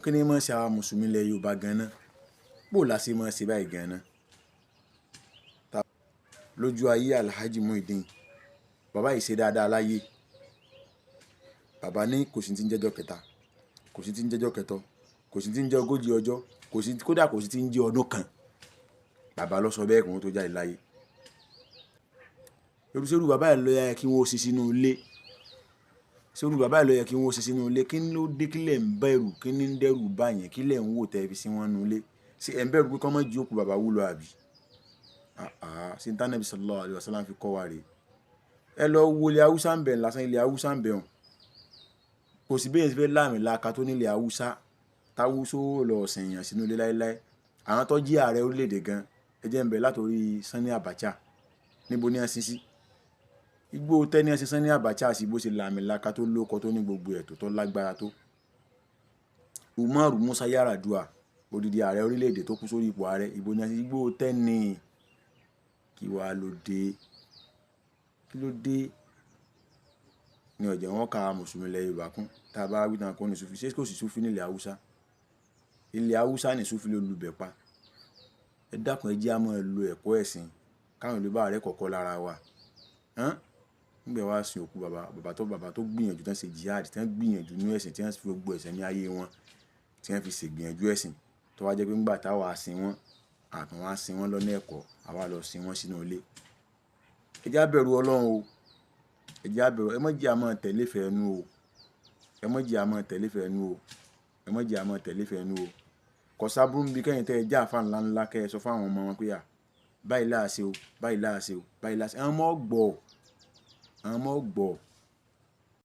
Kí ni mọ̀ ṣe àwa mùsùlùmí ilẹ̀ Yorùbá gan-an? Bó la ṣe máa ṣe báyìí gan-an? Lójú ayé Alhaji Muideen, bàbá yìí ṣe dáadáa láyé. Bàbá ní kò sí tí ń jẹ́jọ́ kẹta, kò sí tí ń jẹ́jọ́ kẹtọ, kò sí tí ń jẹ́ 40 ọjọ́, kò sí, kódà kò sí tí ń jẹ́ ọdún kan. Bàbá ló sọ bẹ́ẹ̀ kí wọ́n tó jáde láyé. Irú bàbá yìí ló yẹ kí wọ́n ṣe sínú ilé. Ṣé irú bàbá yìí ló yẹ kí wọ́n ṣe sínú ilé? Kí ló dé, kí lẹ̀ ń bẹ̀rù? Kí ní ń dẹ́rù bá yẹn? Kí lẹ̀ ń wò tẹ́ fi sí wọn nínú ilé? Ṣé ẹ̀ ń bẹ̀rù pé kí wọ́n má jí òkú bàbá wú lọ àbí? Àhà, ṣé n t'Ànábì sallallahu alaihi wasallam fi kọ́ wa rè? Ẹ lọ wo ilẹ̀ Haúsá ń bẹ̀ lásán, ilẹ̀ Haúsá ń bẹ̀ hàn. Kò sí bí èèyàn ṣe fẹ́ láàmì-laaka tó ní ilẹ̀ Haúsá. Táwúsá ó lọ sìn èèyàn sínú ilé láéláé. Àwọn tó jí ààrẹ orílẹ̀-èdè gan, ẹ jẹ́ ń bẹ̀ látorí Sani Abacha. Níbo ni wọ́n sin sí? Igbó tẹ́ ní wọ́n sin Sani Abacha sí bó ṣe láàmì-laaka tó lóko tó ní gbogbo ẹ̀tọ́ tó lágbára tó. Umaru Musa Yar'Adua, odidi ààrẹ orílẹ̀-èdè tó kú sórí ipò ààrẹ, ibo ni wọ́n sin sí? Igbó tẹ́ ni. Kí wá ló dé? Kí ló dé? Ní ọ̀jẹ̀ wọn ka mùsùlùmí ilẹ̀ Yorùbá kún. Tí a bá wí tán kó ní Sufi. Ṣé kò sí Sufi ní ilẹ̀ Haúsá? Ilẹ̀ Haúsá ní Sufi ló lu bẹ̀ pa. Ẹ dákun, ẹ jẹ́ á máa lo ẹ̀kọ́ ẹ̀sìn káwọn ìlú bá rẹ̀ kọ̀ọ̀kan lára wa. Hán? Nígbà wá sin òkú bàbá, bàbá tó gbìyànjú tán ṣe jihad, tí wọ́n gbìyànjú nínú ẹ̀sìn, tí wọ́n fi gbogbo ẹ̀sẹ̀ ní ayé wọn, tí wọ́n fi ṣe gbìyànjú ẹ̀sìn. Tó wá jẹ́ pé nígbà táa wá sin wọ́n, àtún wá sin wọ́n lọ́nà ẹ̀kọ́, àwa lọ sin wọ́n sínú ilé. Ẹ jẹ́ á bẹ̀rù Ọlọ́run o. Ẹ jẹ́ á bẹ̀rù. Ẹ má jẹ́ á máa tẹ̀lé ìfẹ́ inú o. Ẹ má jẹ́ á máa tẹ̀lé ìfẹ́ inú o. Ẹ má jẹ́ á máa tẹ̀lé ìfẹ́ inú o. Kò sáburú níbi kẹ́yìn tẹ́ ẹ jẹ́ àfá ńlá ńlá kẹ́ ẹ sọ fún àwọn ọmọ wọn pé à, báyìí láà ṣe o, báyìí láà ṣe o, báyìí láà ṣe. Àwọn ọmọ ó gbọ́. Àwọn ọmọ ó gbọ́.